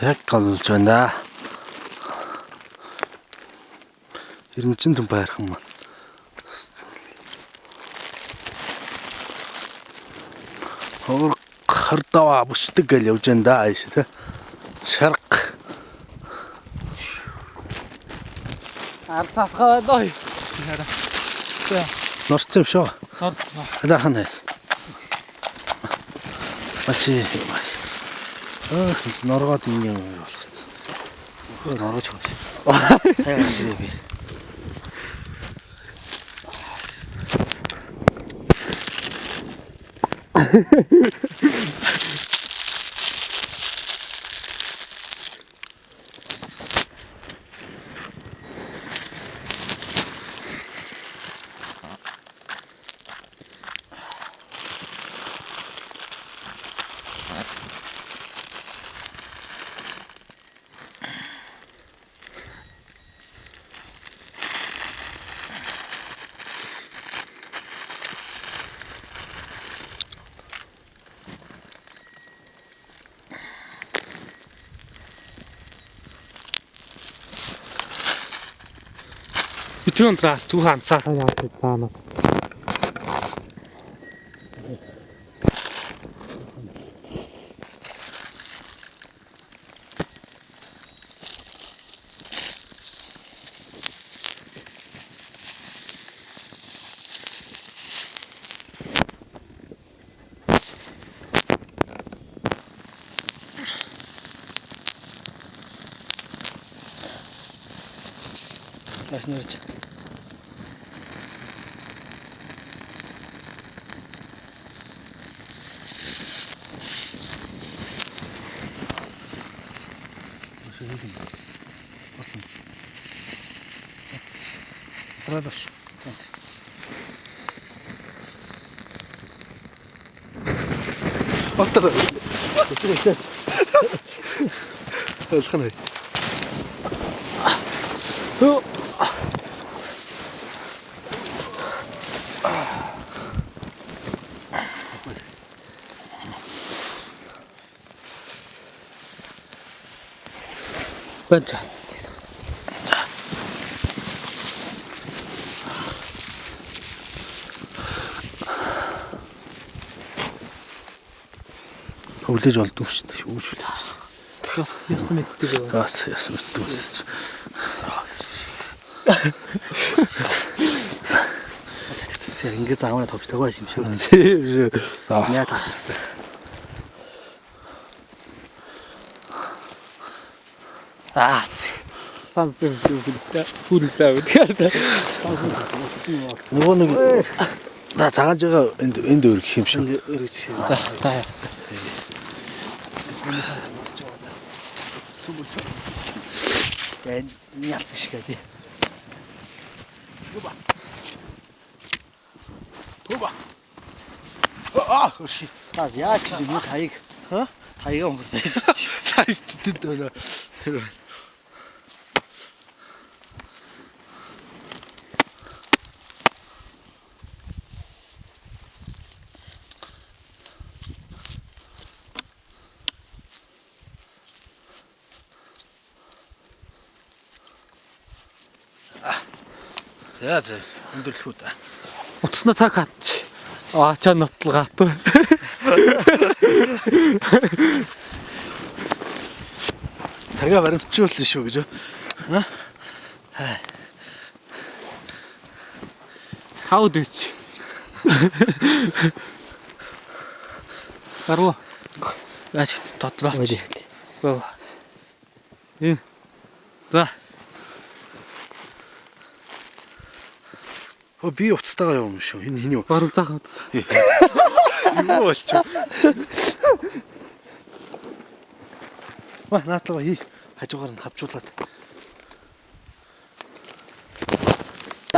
Яг голж байна да. Ирэмчин түн байрхан маань. Ховор хардаа бүсдэг гэж явж байна да ааш тэ. Шарга. Арцаахаа дой. Норцсон юм шүү. Нор. Алаахан най. Маши. Аа, норгоод ингэ юм болгоцсон. Хөө норгож хөө. Сайн юм би. Битүүн за түүхэн цаасаа яах вэ? Бас нэрч. Болсон. Тралаш. Отор. Ойлгох нь. Бэн за. Өвлөж болдгүй шүү дээ. Үүш хүлээж. Яс яс мэддэг. Аа, яасан мэддэг байсан. Сэтгэцээ ингэ заавна товчдаг байсан юм шиг. Тийм шүү. Аа. Яа тасарсан. Аа. Сан зүг зүг хүлдээ гэдэг. Нөгөө нэг за цагаан жигаа энд энд өргөх юм шиг. Энд өргөж. За та. Яг яц шиг тий. Аа, ши. Та яаж чи юм хаяг. Ха? Хаяга өнгөртэй. Тайчтэй дөө. За за өндөрлөх үү да. Утасна цаг хатч. Аа чаа нотлгаат. Цагаа баримтчуулсан шүү гэж. Хау дэч. Гаруу. Яаж хит дотрооч. Гөө. Энэ. За. Хөө би уцтайгаа явам шүү. Энэ хин юу? Баруун заах утас. Юу болчих. Ма наадлага хий. Хажуугаар нь хавчуулаад.